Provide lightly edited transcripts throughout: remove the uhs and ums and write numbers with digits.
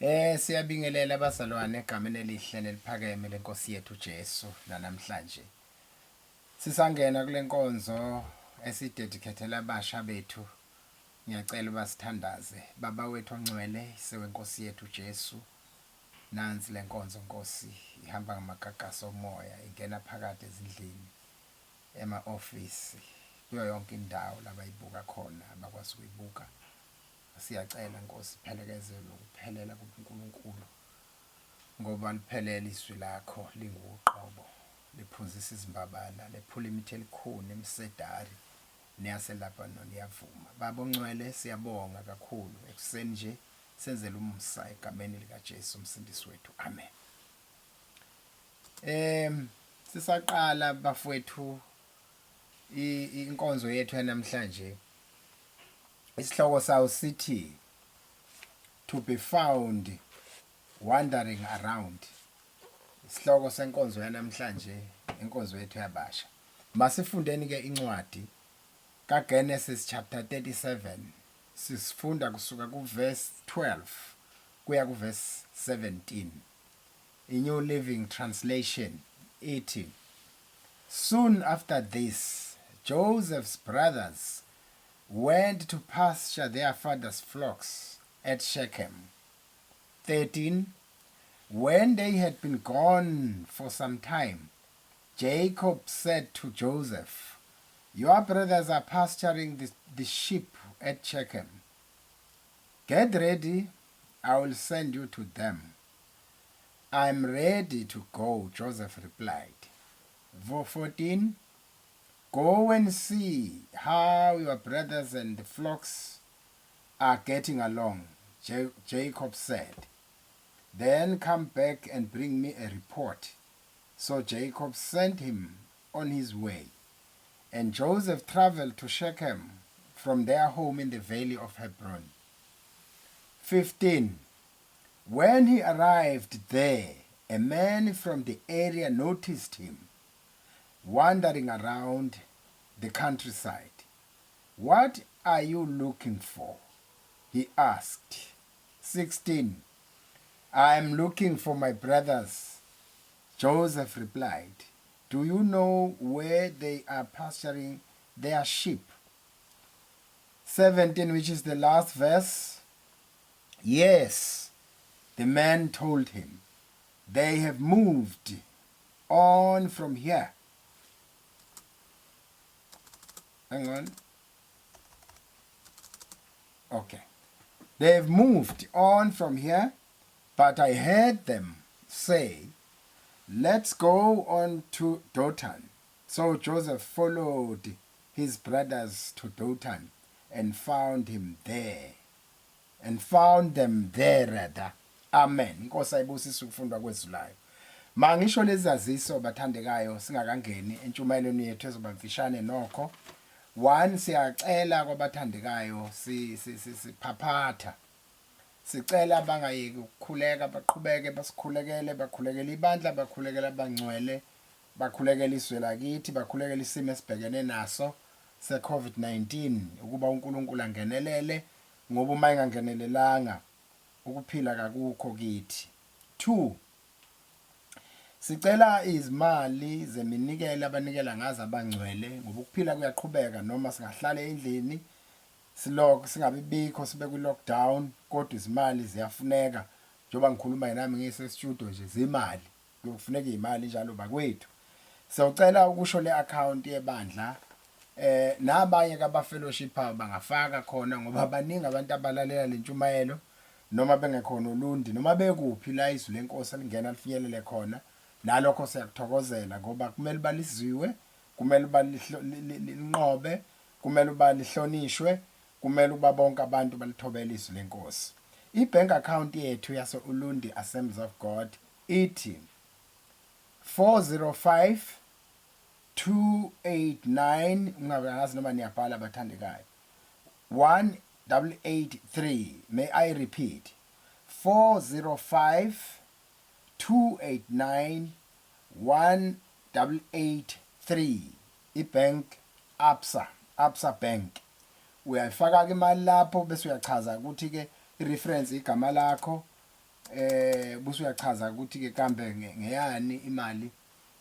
Siyabingelela abazalwane egameni elihle neliphakeme lenkosi yethu Jesu namhlanje. Sisangena kule nkonzo esidedikhethela abasha bethu. Ngiyacela ubasithandaze. Baba wethu ongcwele, sewenkosi yethu Jesu. Nansi lenkonzo Nkosi ihamba ngamagagasi omoya ingena phakathi ezindlini ema-ofisi kuyo yonke indawo labayibuka khona abakwazi ukuyibuka. Siyacela Nkosi phelekezelwe ukuphelela kuNkulunkulu ngoba liphelele izwi lakho linguqobo liphunzisa izimbabala lephula imithi elikhuni imisedari neyaseLebanon iyavuma. Baba ongcwele siyabonga kakhulu ekuseni nje senzele umusa egameni likaJesu umsindisi wethu. Amen. Sisaqala bafowethu inkonzo yethu yanamhlanje. Isihloko sawo sithi to be found wandering around. Isihloko senkonzo yanamhlanje inkonzo yethu yabasha. Masifundeni ke incwadi kaGenesis chapter 37 sisifunda kusuka kuverse 12 kuya kuverse 17. INew Living Translation ithi Soon after this Joseph's brothers went to pasture their father's flocks at Shechem. 13 When they had been gone for some time, Jacob said to Joseph, Your brothers are pasturing the sheep at Shechem. Get ready, I will send you to them. I'm ready to go, Joseph replied. Verse 14 Go and see how your brothers and the flocks are getting along, Jacob said. Then come back and bring me a report. So Jacob sent him on his way. And Joseph traveled to Shechem from their home in the valley of Hebron. 15. When he arrived there, a man from the area noticed him wandering around the countryside. What are you looking for? He asked. 16. I am looking for my brothers. Joseph replied, Do you know where they are pasturing their sheep? 17, which is the last verse. Yes, the man told him, they have moved on from here. Hang on. Okay. They have moved on from here, but I heard them say, Let's go on to Dothan. So Joseph followed his brothers to Dothan and found him there. And found them there rather. Amen. Inkosi ayibusise ukufundwa kwezwi layo. Mangisho lezaziso bathandekayo singakangeni entshumayelweni yethu ezoba mfishane nokho. One siyacela kwabathandekayo siphaphatha. Sicela bangayeki ukukhuleka baqhubeke basikhulekele bakhulekele ibandla bakhulekele abangcwele bakhulekele izwe lakithi bakhulekele isimo esibhekene naso se-COVID-19 ukuba uNkulunkulu angenelele ngoba uma engangenelelanga ukuphila kakukho kithi. 2 Sicela izimali zeminikelo abanikela ngazo abangcwele ngoba ukuphila kuyaqhubeka noma singahlala endlini silok singabi bikho sibe kwi lockdown kodwa izimali ziyafuneka njengoba ngikhuluma nami ngise studio nje zimali kuyokufuneka imali njalo bakwethu. Siyocela ukusho le account yebandla nabanye kaba fellowship bangafaka khona ngoba baningi abantu abalalela lentshumayelo noma bengekhona olundi noma bekuphi la izwi lenkosi elingena lifinyelele khona nalokho siyakuthokozela ngoba kumele balizwiwe kumele balinqobe kumele balihlonishwe kumele ukuba bonke abantu balithobele izwi lenkosi. I-bank account yethu yase Ulundi Assemblies of God ithi 405 289 ungabe noma niyabhala bathandekayo 1883. May I repeat? 405 289 1883 ibank Absa, Absa Bank. Uyayifaka ke imali lapho bese uyachaza ukuthi ke ireference igama lakho. Bese uyachaza ukuthi ke kambe ngeyani imali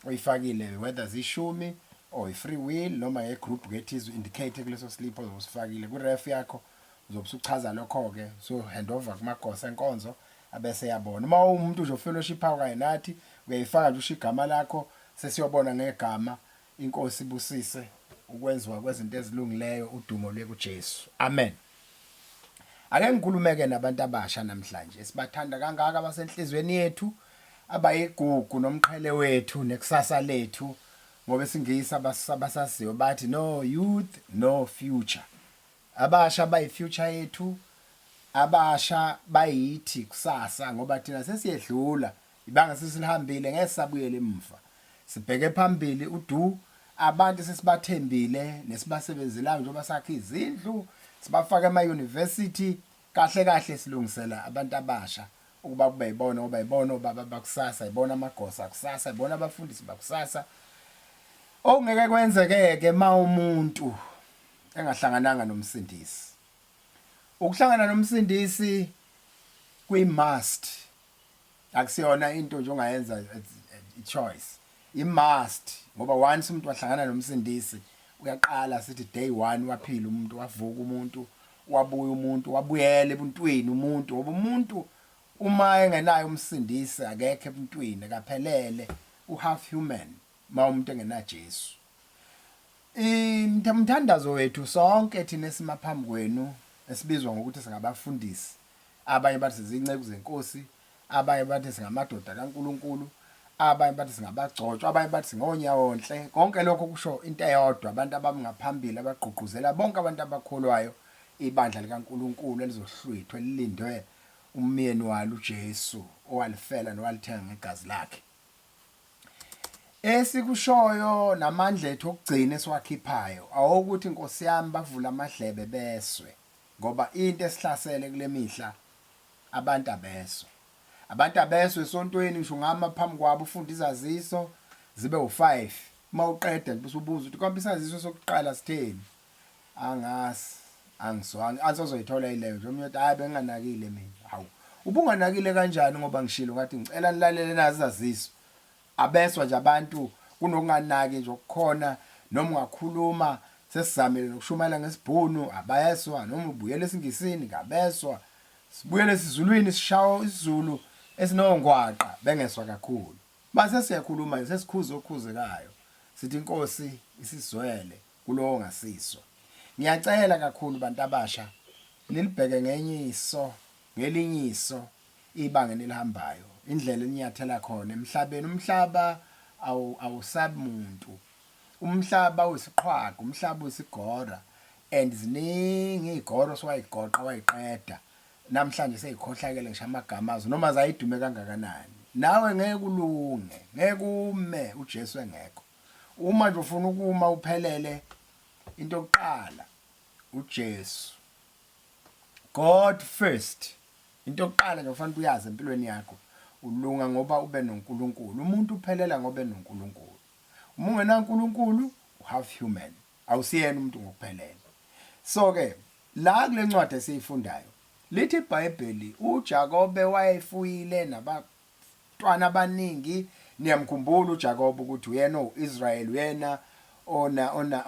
oyifakile, whether zishumi or i-free will noma ye-group kethize, indicate kuleso slip ozobe usifakile kwi-ref yakho. Uzobe usuchaza lokho-ke, so hand over kumagosa enkonzo, abese yabona. Uma uwumuntu nje ofellowship kanye nathi, uyayifaka nje, usho igama lakho, sesiyobona ngegama. Inkosi ibusise ukwenziwa kwezinto ezilungileyo, udumo luye kuJesu, amen. Ake ngikhulumeke nabantu abasha namhlanje esibathanda kangaka, abasenhlizweni yethu, abayigugu nomqhele wethu nekusasa lethu, ngoba esingisi abasaziyo bathi no youth no future. Abasha bayi-future yethu, abasha bayithi kusasa, ngoba thina sesiyedlula ibanga, sesilihambile, ngeke sisabuyela emuva, sibheke phambili. Udu abantu sesibathembile nesibasebenzelayo, njengoba sakhe izindlu, sibafaka ema-university, kahle kahle silungisela abantu abasha ukuba kube yibona, ngoba yibona obaba bakusasa, yibona amagosa kusasa, yibona abafundisi bakusasa. Okungeke kwenzeke-ke ma umuntu engahlangananga nomsindisi. Ukuhlangana nomsindisi kuyi-must, akusiyona into nje ongayenza i-choice, i-must, ngoba once umuntu wahlangana nomsindisi, uyaqala sithi day one waphila umuntu, wavuka umuntu, wabuya umuntu, wabuyela ebuntwini umuntu, ngoba umuntu uma engenayo umsindisi akekho ebuntwini, akaphelele, u-half human ma umuntu engenaJesu. Umthandazo wethu sonke thina esima phambi kwenu esibizwa ngokuthi singabafundisi, abanye bathi sizinceku zenkosi, abanye bathi singamadoda kaNkuluNkulu, abanye bathi singabagcotshwa, abanye bathi singonyawonhle, konke lokho kusho into eyodwa, abantu abamngaphambili abagqugquzela bonke abantu abakholwayo ibandla likaNkuluNkulu elizohlwithwa, elilindwe umyeni walo uJesu owalifela nowalithenga ngegazi lakhe. Esikushoyo namandla ethu okugcina esiwakhiphayo awokuthi Nkosi yami bavule amadlebe beswe, ngoba into esihlasele kule mihla abantu abeswa. Abantu abeswe esontweni, ngisho ungama phambi kwabo ufunde izaziso zibe u-5, uma uqeda nje usubuza ukuthi kambe isaziso sokuqala sitheni, angazi, angizwanga. I-answer ozoyithola yileyo nje, omunye uthi hhayi benginganakile mina. Hawu, ubunganakile kanjani ngoba ngishilo ngathi ngicela nilalele nazi izaziso. Abeswa nje abantu, kunokunganaki nje okukhona. Noma ungakhuluma, sesizamile nokushumayela ngesiBhunu, abayeswa, noma ubuyela esiNgisini ngabeswa, sibuyele esiZulwini, sishawa isiZulu esinongwaqa, bengeswa kakhulu. Mase siyakhuluma nje, sesikhuza okhuzekayo, sithi inkosi isizwele kulowo ongasizwa. Ngiyacela kakhulu bantu abasha, nilibheke ngenye iso, ngelinye iso ibanga enilihambayo, indlela eninyathela khona emhlabeni. Umhlaba awusabi muntu, umhlaba uyisiqhwaga, umhlaba uyisigora, and ziningi iy'gora osuwayigoqa wayiqeda, namhlanje seyikhohlakele ngisho amagama azo noma zayidume kangakanani. Nawe ngeke ulunge, ngeke ume uJesu engekho. Uma nje ufuna ukuma uphelele, into yokuqala uJesu, God first. Into yokuqala nje ofanele uyazi empilweni yakho, ulunga ngoba ube noNkulunkulu. Umuntu uphelela ngoba enoNkulunkulu. Uma ungenaNkulunkulu half human, awusiyena umuntu ngokuphelele. So ke la kule ncwadi esiyifundayo lithi iBhayibheli uJakobe wayefuyile nabantwana abaningi. Niyamkhumbula uJakobe ukuthi uyena uIsrael, uyena ona ona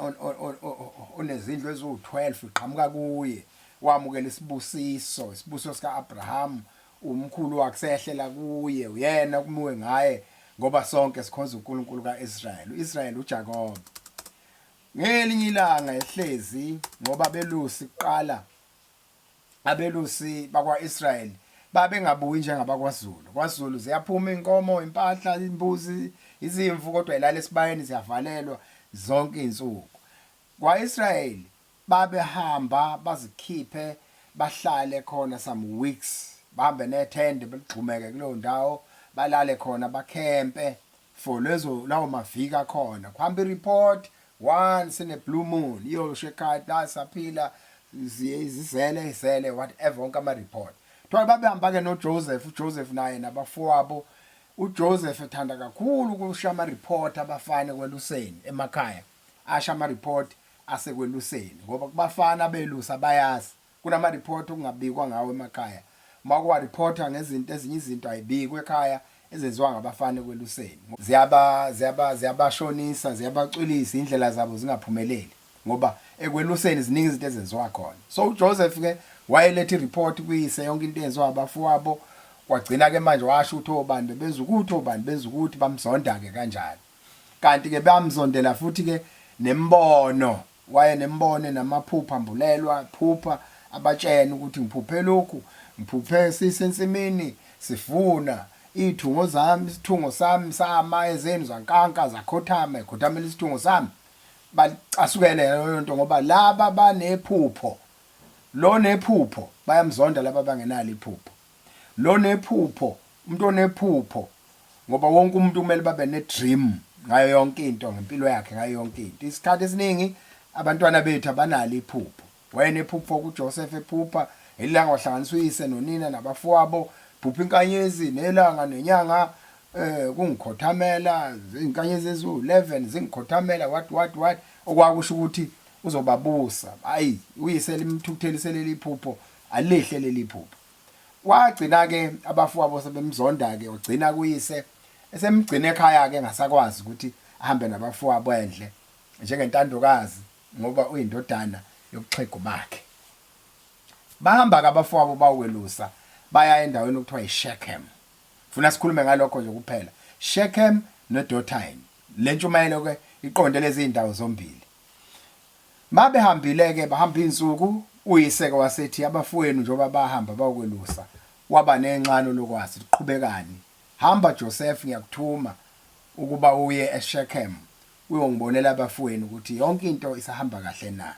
onezindlu eziwu-12 iqhamuka kuye, wamukela isibusiso, isibusiso sika-Abraham umkhulu wakhe sehlela kuye, uyena kumiwe ngaye ngoba sonke sikhonza uNkulunkulu kaIsrael, uIsrael uJakobe. Ngelinye ilanga ehlezi, ngoba belusi kuqala, abelusi bakwa-Israyeli babengabuyi njengabakwaZulu. KwaZulu ziyaphuma inkomo, impahla, imbuzi, izimvu, kodwa ilala esibayeni, ziyavalelwa zonke izinsuku. Kwa-Israyeli babehamba bazikhiphe, bahlale khona some weeks, bahambe nethende beligxumeke kuleyo ndawo, balale khona, bakhempe for lezo lawo maviki akhona. Kuhamba i-report once in a blue moon, iyosho ekhaya la saphila, zizele izele, whatever, wonke ama-report. Kuthiwa babehamba-ke noJoseph, uJoseph naye nabafowabo. UJoseph ethanda kakhulu ukusho ama-report abafana ekweluseni emakhaya, asho ama-report asekweluseni, ngoba kubafana abelusa bayazi kunama-report okungabikwa ngawo emakhaya. Uma kuwa reporter ngezinto ezinye izinto ayibikwe ekhaya ezenziwa ngabafana ekweluseni. Ziyaba ziyaba ziyabashonisa, ziyabacwilisa indlela zabo zingaphumeleli ngoba ekweluseni ziningi izinto ezenziwa khona. So uJoseph ke wayeletha ireport kuyise yonke into eyenziwa abafowabo kwagcina ke manje washo ukuthi obani bebenza ukuthi obani benza ukuthi bamzonda ke kanjalo. Kanti ke bamzondela futhi ke nembono Waye nembono namaphupho ambulelwa phupha abatshena ukuthi ngiphuphe lokhu ngiphuphe sisensimini sifuna iy'thungo zami isithungo sami sama ezenu zankanka zakhothama ekhothamela isithungo sami bacasukele leyo nto ngoba laba banephupho lo nephupho bayamzonda laba bangenalo iphupho lo nephupho umuntu onephupho ngoba wonke umuntu kumele babe ne-dream ngayo yonke into ngempilo yakhe ngayo yonke into isikhathi esiningi abantwana bethu abanalo iphupho wayenephupho kuJoseph ephupha elanga wahlanganisa uyise nonina nabafowabo phupha inkanyezi nelanga nenyanga eh kungikhothamela izinkanyezi eziwu-11 zingikhothamela what what what okwakusho ukuthi uzobabusa hayi uyise limthukuthelise leli phupho alihle leli phupho Wagcina-ke abafowabo sebemzonda-ke, wagcina kuyise esemgcina ekhaya-ke engasakwazi ukuthi ahambe nabafowabo endle njengentandokazi ngoba uyindodana yobuxhegu bakhe. Bahamba-ke abafowabo bawukwelusa baya endaweni okuthiwa yiShechem. Funa sikhulume ngalokho nje kuphela. Shechem noDothayini. Le ntshumayelo-ke iqonde lezi zindawo zombili. Mabehambile-ke bahamba iy'nsuku, uyise-ke wasethi abafowenu njengoba bahamba bayokwelusa, waba nenxano lokwazi ukuthi kuqhubekani. Hamba Joseph ngiyakuthuma ukuba uye eShechem uyongibonela abafowenu ukuthi yonke into isahamba kahle na.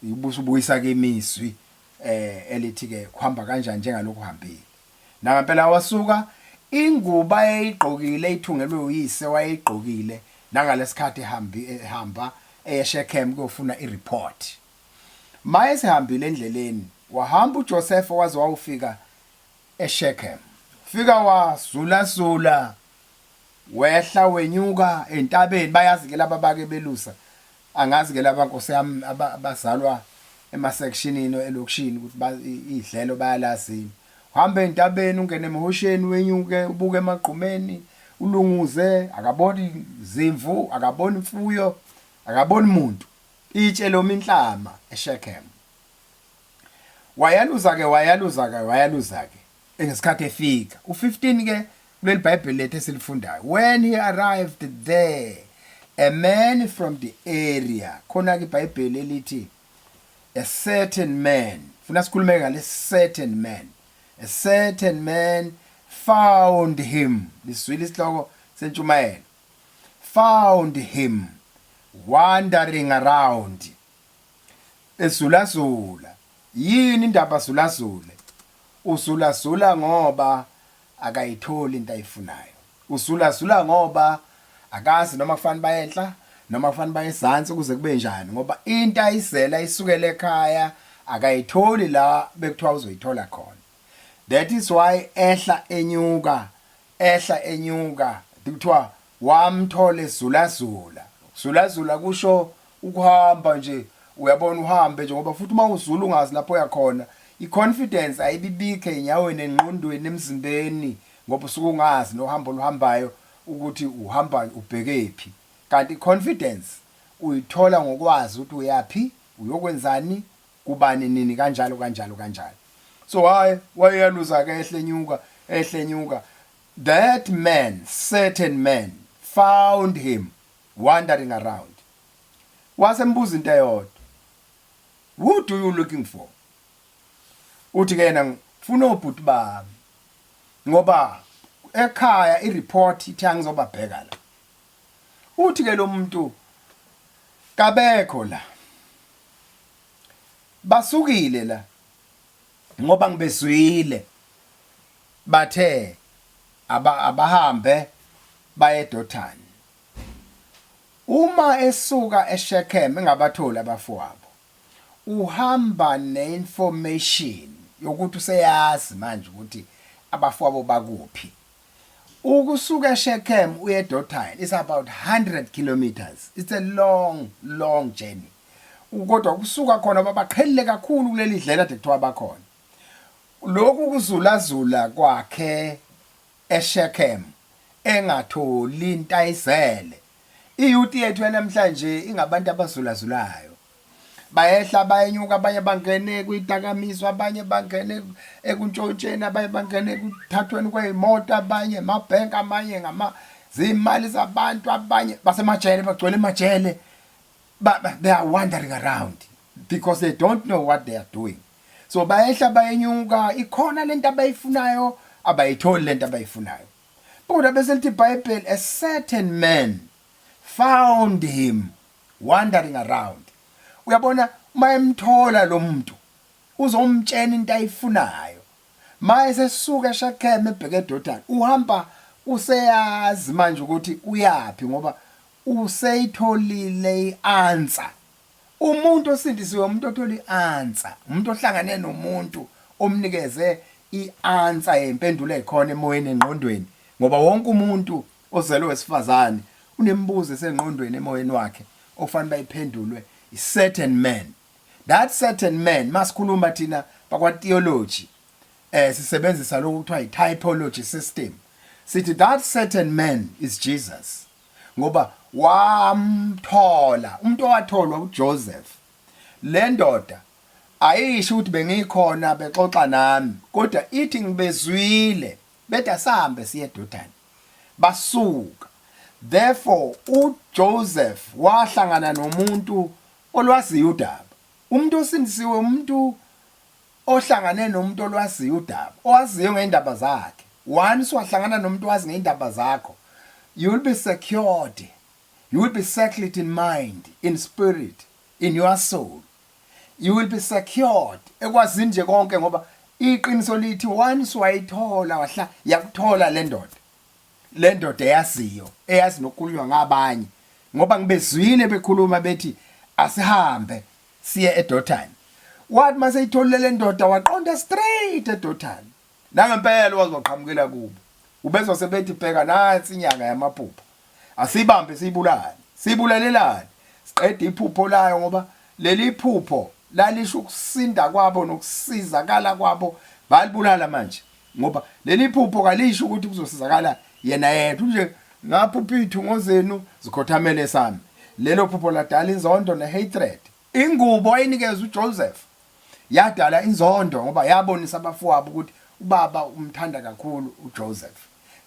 Ubusubuyisa kimi izwi eh elithi-ke kuhamba kanjani njengalokhu uhambile. Nangempela wasuka ingubo ayeyigqokile eyithungelwe uyise wayeyigqokile nangalesikhathi ehambi ehamba eye Shechem kuyofuna ireport. Maye sehambile endleleni wahamba uJoseph waze wawufika eShechem. Fika wazulazula wehla wenyuka entabeni bayazi ke laba bake belusa Angazi ke laba nkosi yami abazalwa emasekshinini elokishini ukuthi idlelo bayalazi yini. Uhambe entabeni ungene emhosheni wenyuke ubuke emagqumeni ulunguze akaboni zimvu akaboni imfuyo akaboni muntu itshe loma inhlama eShechem. Wayaluza ke wayaluza ke wayaluza ke ngesikhathi efika u15 ke kuleli Bhayibheli lethu esilifundayo when he arrived there a man from the area khona ke iBhayibheli elithi a certain man funa sikhulume ngale certain man a certain man found him lisizwile isihloko sentshumayelo found him wandering around ezulazula yini indaba zulazule uzulazula ngoba akayitholi into ayifunayo uzulazula ngoba akazi noma kufanele bayenhla noma kufanele bayezansi ukuze kube njani ngoba into ayizela isukele ekhaya akayitholi la bekuthiwa uzoyithola khona that is why ehla enyuka ehla enyuka kuthiwa wamthola ezulazula zulazula kusho ukuhamba nje uyabona uhambe nje ngoba futhi uma uzula ungazi lapho uyakhona i-confidence ayibibikho enyaweni engqondweni emzimbeni ngoba usuke ungazi nohambo oluhambayo ukuthi uhamba ubhekephi kanti i-confidence uyithola ngokwazi ukuthi uyaphi uyokwenzani kubani nini kanjalo kanjalo kanjalo so hayi wayeyaluza ke ehle nyuka ehle nyuka that man certain man found him wandering around wasembuza into eyodwa who do you looking for uthi ke yena ngifuna obhuti bami ngoba ekhaya ireport ithi angizobabheka la uthi ke lo muntu kabekho la basukile la ngoba ngibezwile bathe abahambe baye eDothani uma esuka eShechem engabatholi abafowabo uhamba neinformation yokuthi useyazi manje ukuthi abafowabo bakuphi ukusuka eShechem uye eDothani is about 100 kilometers it's a long long journey kodwa kusuka khona babaqhelile kakhulu kuleli dlela kade kuthiwa bakhona. Lokhu kuzulazula kwakhe eShechem engatholi intayizele. Iyouth yethu yanamhlanje ingabantu abazulazulayo. Bayehla bayenyuka, abanye bangene kwidakamizwa, abanye bangene ekuntshontsheni, abanye bangene ekuthathweni kwey'moto, abanye emabhenki, amanye ngama ziy'mali zabantu, abanye basemajele, bagcwele emajele. They are wandering around because they don't know what they are doing. So bayehla bayenyuka, ikhona lento abayifunayo, abayitholi lento abayifunayo. Kodwa bese lithi iBhayibheli, a certain man found him wandering around. Uyabona, uma emthola lo muntu uzomtshena into ayifunayo. Maye sesuka eShechem ebheke eDothani, uhamba useyazi manje ukuthi uyaphi ngoba useyitholile i-answer. Umuntu osindisiwe umuntu othola i-answer, umuntu ohlangane nomuntu omnikeze i-answer yempendulo ekhona emoyeni engqondweni, ngoba wonke umuntu ozelwe wesifazane unemibuzo esengqondweni emoyeni wakhe ofanele bayiphendulwe i-certain man. That certain man, masikhuluma thina bakwa theology, sisebenzisa lokhu kuthiwa i-typology system. Sithi that certain man is Jesus. Ngoba wamthola umuntu owatholwa uJoseph. Le ndoda ayisho ukuthi bengikhona bexoxa nami, kodwa ithi ngibezwile bethi asambe siye eDothani. Basuka. Therefore uJoseph wahlangana nomuntu olwaziyo udaba. Umuntu osindisiwe umuntu ohlangane nomuntu olwaziyo udaba, owaziyo ngeindaba zakhe. Once wahlangana nomuntu owazi ngeindaba zakho, you will be secured. You will be settled in mind, in spirit, in your soul. You will be secured ekwazini nje konke, ngoba iqiniso lithi once wayithola wahla yakuthola le ndoda. Le ndoda eyaziyo, eyazi nokukhulunywa ngabanye, ngoba ngibezwile bekhuluma bethi asihambe siye eDothani. Wathi maseyitholile le ndoda waqonda straight eDothani. Nangempela waze waqhamukela kubo. Ubezwa sebethi bheka nansi inyanga yamaphupho. Asibambe siyibulale. Sibulalelane. Siqede iphupho layo, ngoba leli phupho lalisho ukusinda kwabo nokusizakala kwabo. Balibulala manje ngoba leli phupho kalisho ukuthi kuzosizakala yena yedwa nje, ngaphupha iy'thungo zenu zikhothamele sami. Lelo phupho ladala inzondo ne-hatred. Ingubo ayinikeza uJoseph yadala inzondo, ngoba yabonisa abafowabo ukuthi ubaba umthanda kakhulu uJoseph.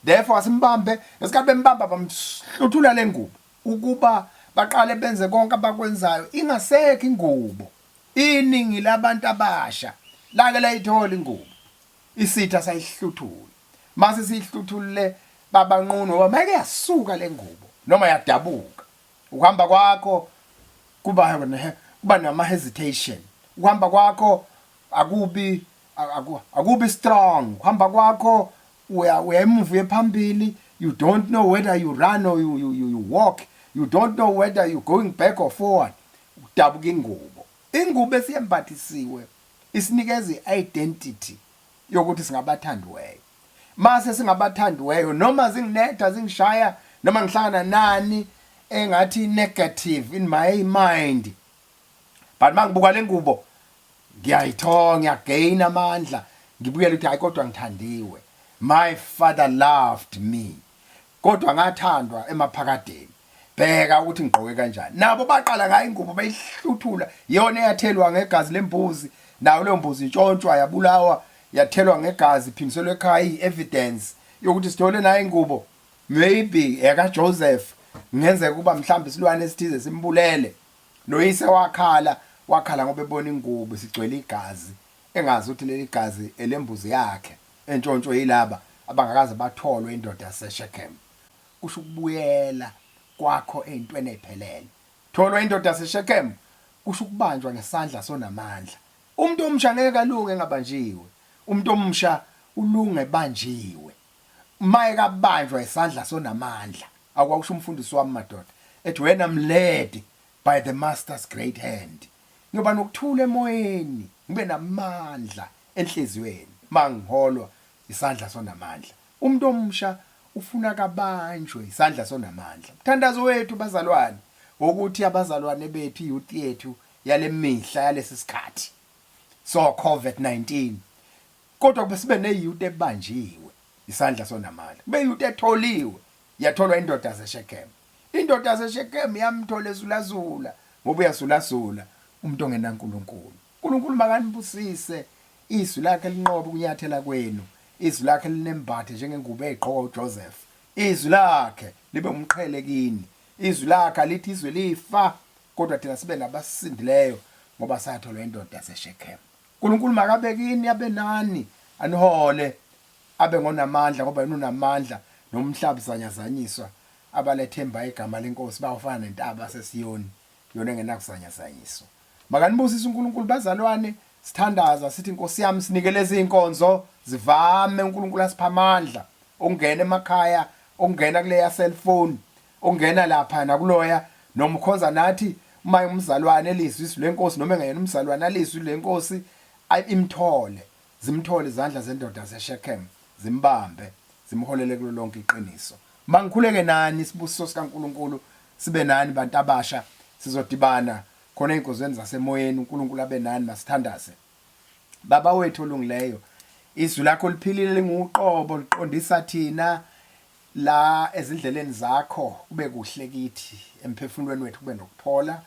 Therefore asimbambe. Ngesikhathi bembamba bamhluthula le ngubo ukuba baqale benze konke abakwenzayo ingasekho ingubo. Iningi labantu abasha lake layithola ingubo, isitha sayihluthula. Mase siyihluthulile babanqunu, ngoba mayike yasuka le ngubo noma yadabuka, ukuhamba kwakho kuba nama hesitation, ukuhamba kwakho akubi strong, ukuhamba kwakho uya emuva uye phambili. You don't know whether you run or you walk. You don't know whether you going back or forward. Udabuka ingubo. Ingubo esiyembathisiwe isinikeza i-identity yokuthi singabathandiweyo. Mase singabathandiweyo, noma zinginetha zingishaya, noma ngihlangana nani engathi negative in my mind, but mangibuka le ngubo ngiyayithola, ngiyagain amandla, ngibuyela ukuthi hayi kodwa ngithandiwe. My father loved me, kodwa ngathandwa emaphakadeni. Bheka ukuthi ngigqoke kanjani. Nabo baqala ngayo ingubo bayihluthula, iyona eyathelwa ngegazi lembuzi. Nayo leyo mbuzi intshontshwa, yabulawa, yathelwa ngegazi, iphindiselwe ekhaya, iyi-evidence yokuthi sithole nayo ingubo maybe ekaJoseph. Kungenzeka ukuba mhlawumbe isilwane esithize simbulele. Noyise wakhala, wakhala ngoba ebona ingubo sigcwele igazi, engazi ukuthi leli gazi elembuzi yakhe entshontshwe yilaba abangakaze batholwe indoda yaseShechem. Kusho ukubuyela kwakho ey'ntweni ey'phelele. Tholwa indoda yaseShechem kusho ukubanjwa ngesandla sonamandla. Umuntu omusha ngeke alunge engabanjiwe. Umuntu omusha ulunge ebanjiwe. Maye kabanjwa isandla sonamandla. Akwakusho umfundisi wami madoda, ethi when I'm led by the master's great hand, ngiyoba nokuthula emoyeni, ngibe namandla enhliziyweni mangiholwa isandla sonamandla. Umuntu omusha ufuna kabanjwe isandla sonamandla. Umthandazo wethu bazalwane wokuthi abazalwane bethu, iyouth yethu yalemihla yalesi sikhathi so COVID-19. Kodwa kube sibe neyouth ebanjiwe isandla sonamandla. Kube youth etholiwe yatholwa indoda yaseShechem. Indoda yaseShechem yamthola ezulazula ngoba uyazulazula umuntu ongenaNkulunkulu. uNkulunkulu makanibusise izwi lakhe linqobe ukunyathela kwenu. Izwi lakhe linembathe njengengubo eyigqokwa uJoseph. Izwi lakhe libe umqhele kini. Izwi lakhe alithi izwe lifa kodwa thina sibe nabasindileyo ngoba satholwa indoda yaseShechem. uNkulunkulu makabe kini abe nani anihole abe ngonamandla ngoba yena unamandla nomhlaba uzanyazanyiswa abalethemba igama lenkosi bawufana nentaba sesiyoni yona engenakuzanyazanyiswa. Makanibusise uNkulunkulu bazalwane sithandaza sithi Nkosi yami sinike lezi inkonzo zivame uNkulunkulu asipha amandla okungena emakhaya okungena kuleya cellphone okungena lapha nakuloya noma ukhonza nathi uma umzalwane elizwi izwi lenkosi noma engeyena umzalwane alizwi lenkosi imthole zimthole izandla zendoda yaseShechem zimbambe zimholele kulo lonke iqiniso. Mangikhuleke nani isibusiso sikaNkulunkulu sibe nani bantu abasha sizodibana khona ey'nkonzweni zasemoyeni uNkulunkulu abe nani masithandaze. Baba wethu olungileyo izwi lakho liphilile linguqobo liqondisa thina la ezindleleni zakho kube kuhle kithi emphefumulweni wethu kube nokuphola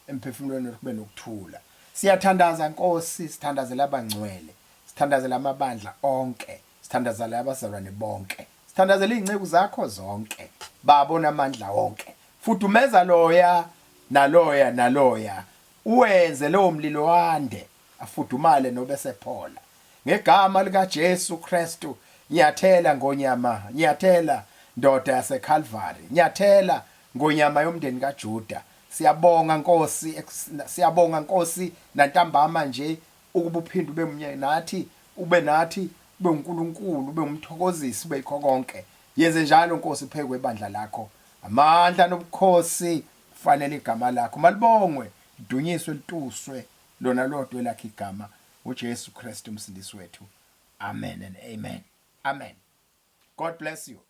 emphefumulweni wethu kube nokuthula. Siyathandaza Nkosi sithandazela abangcwele sithandazela amabandla onke sithandazela abazalwane bonke sithandazela izinceku zakho zonke baba onamandla wonke fudumeza loya naloya naloya uwenze lowo mlilo wande afudumale nobesephola ngegama likaJesu Kristu nyathela ngonyama nyathela ndoda yaseCalvary nyathela ngonyama yomndeni kaJuda siyabonga Nkosi siyabonga Nkosi nantambama nje ukuba uphinde ube munye nathi ube nathi ube uNkulunkulu ube umthokozisi ube yikho konke yenze njalo Nkosi phezu kwebandla lakho amandla nobukhosi kufanele igama lakho malibongwe lidunyiswe lituswe lona lodwa elakhe igama uJesu Kristu umsindisi wethu amen and amen amen God bless you.